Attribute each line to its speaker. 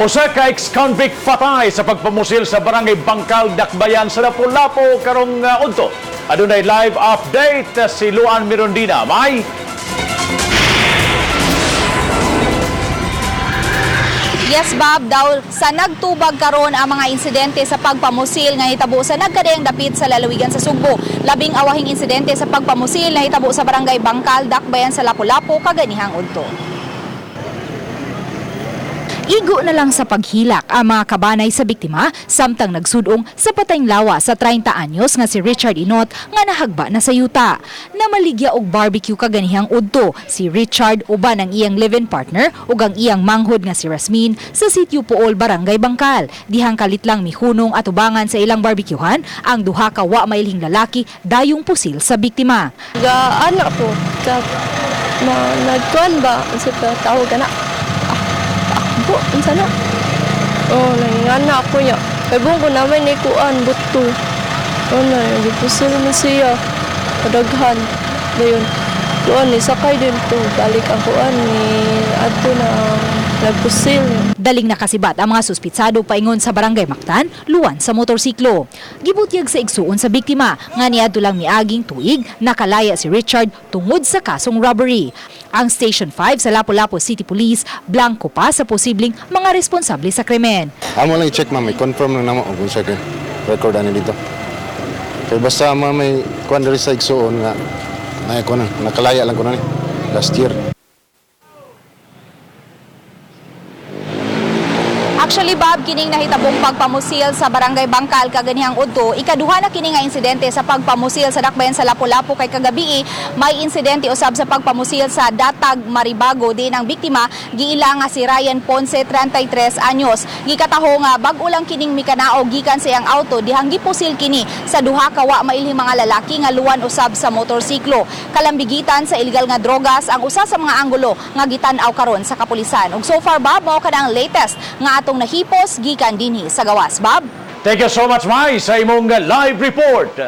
Speaker 1: Usa ka ex-convict patay sa pagpamusil sa Barangay Bangkal, Dakbayan sa Lapu-Lapu karong udto. Adunay live update si Luan Mirondina. May
Speaker 2: Yes, Bob, daw sa nagtubag karon ang mga insidente sa pagpamusil nga hitabo sa nagkadayang dapit sa lalawigan sa Sugbo. Labing awahing insidente sa pagpamusil na hitabo sa Barangay Bangkal, Dakbayan sa Lapu-Lapu kaganihang udto. Igo na lang sa paghilak ang mga kabanay sa biktima samtang nagsudong sa patayng lawa sa 30 anyos nga si Richard Inot nga nahagba na sa yuta. Namaligya og barbecue kaganihang udto si Richard uban ang iyang live-in partner ug ang iyang manghod nga si Rasmin sa sitio Pool, Barangay Bangkal. Dihang kalit lang mihunong atubangan sa ilang barbecuehan ang duha ka wa mailhing lalaki dayong pusil sa biktima.
Speaker 3: Ga anak ko ka ma nagkuan ba unsa pa tawag ana, akbo unsa na, oh, nangana ako niya kay buong ko naman ni kuan buto, oh, na gipusil man siya padaghan dayon kuan ni sakay din to balik ang kuan ni adto na nagpusil.
Speaker 2: Daling nakasibat ang mga suspitsado paingon sa Barangay Mactan, luwan sa motorsiklo. Gibutyag sa igsuon sa biktima nga niadto lang miaging tuig nakalaya si Richard tungod sa kasong robbery. Ang Station 5 sa Lapu-Lapu City Police blanko pa sa posibleng mga responsable sa krimen.
Speaker 4: Amo lang i-check, ma'am, i-confirm lang namo kung sa record ani dito. Kay basta ma'am may kuan diri sa igsuon nga nay ko na nakalaya lang ko na ni last year.
Speaker 2: Actually, Bob, kining nahitabong pagpamusil sa Barangay Bangkal kaganihang udto, ikaduha na kini nga insidente sa pagpamusil sa dakbayan sa Lapu-Lapu kay kagabi may insidente usab sa pagpamusil sa Datag, Maribago din ang biktima giila nga si Ryan Ponce, 33 anyos. Gikataho nga bag-o lang kining mikanao gikan sa iyang auto dihang gipusil kini sa duha ka wa mailhing mga lalaki nga luwan usab sa motorsiklo. Kalambigitan sa illegal nga drogas ang usa sa mga anggulo nga gitan-aw karon sa kapulisan. Ug so far, Bob, mao kana ang latest nga atong nahipos gikan dinhi sa gawas, Bob.
Speaker 1: Thank you so much, Mai, sa imong live report.